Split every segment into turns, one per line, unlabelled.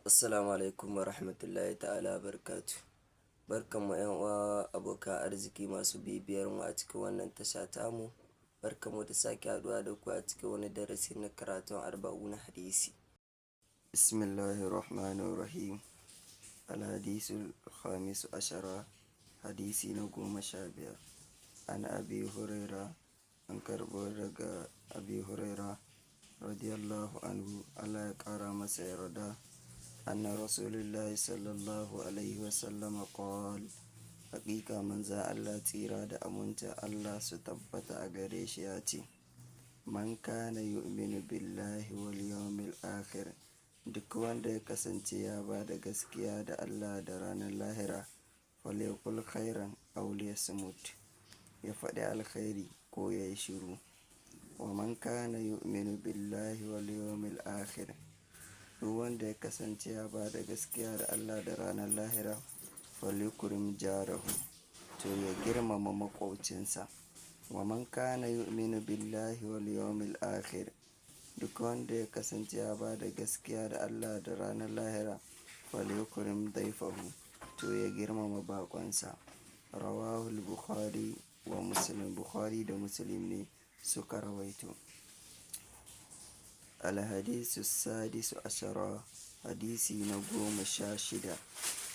Assalamu alaikum wa rahmatullahi ta'ala barakatuh. Barkanmu ‘yan uwa, abokan arziki masu bibiyar mu a cikin wannan tasha tamu. Barkanmu da sake haɗuwa da ku a cikin wani darasi na karatun Arba'una Hadisi. Bismillahir Rahmanir Rahim. Al-hadisul khamisu ashara, hadisi na 15. An Abi Huraira, an karɓo daga Abi Huraira radiyallahu anhu, Allah ya ƙara masa yarda. Anna Rasulullahi sallallahu alaihi wasallam qal, haƙiƙa manzon Allah tsira da aminta Allah su tabbata a gare shi ya ce: Man kana yu'minu billahi wal yawmil akhir, duk wanda ya kasance ya ba da gaskiya da Allah da ranar lahira, falyaqul khairan aw liyasmut, ya faɗi alkhairi ko ya yi shiru. Wa man kana yu'minu billahi wal yawmil akhir, duk wanda ya kasance ya ba da gaskiya da Allah da ranar lahira, falyukrim jarahu, to ya girmama maƙwabcinsa. Wa man kana yu'minu billahi wal yawmil akhir, duk wanda ya kasance ya ba da gaskiya da Allah da ranar lahira, falyukrim daifahu, to ya girmama baƙonsa. Rawahul Bukhari wa Muslim, Bukhari da Muslim ne suka rawaito. Alhadisu sadisu ashara, hadisi na 16.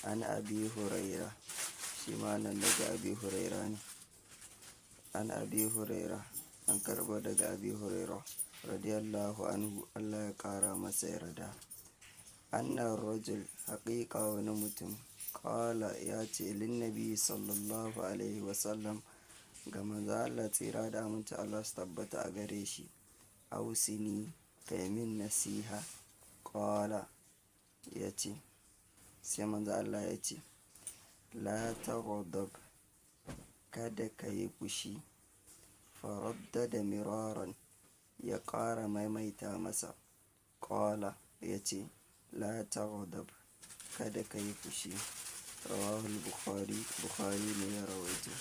An Abi Huraira, shi ma nan daga Abi Huraira ne. An Abi Huraira, an karɓo daga Abi Huraira radiyallahu anhu, Allah ya ƙara masa yarda. Anna rajul, haƙiƙa wani mutum, ƙala, ya ce, linnabi sallallahu alaihi wasallam, ga manzo Allah tsira da aminci Allah su tabbata a gare shi: Ausini, kai min nasiha. Ƙala, ya ce, sai manzo Allah ya ce: La taghdab, kada ka yi fushi. Faraddada miraran, ya ƙara maimaita masa. Ƙala, ya ce: La taghdab, kada ka yi fushi. Rawahul Bukhari, Bukhari ne ya rawaito.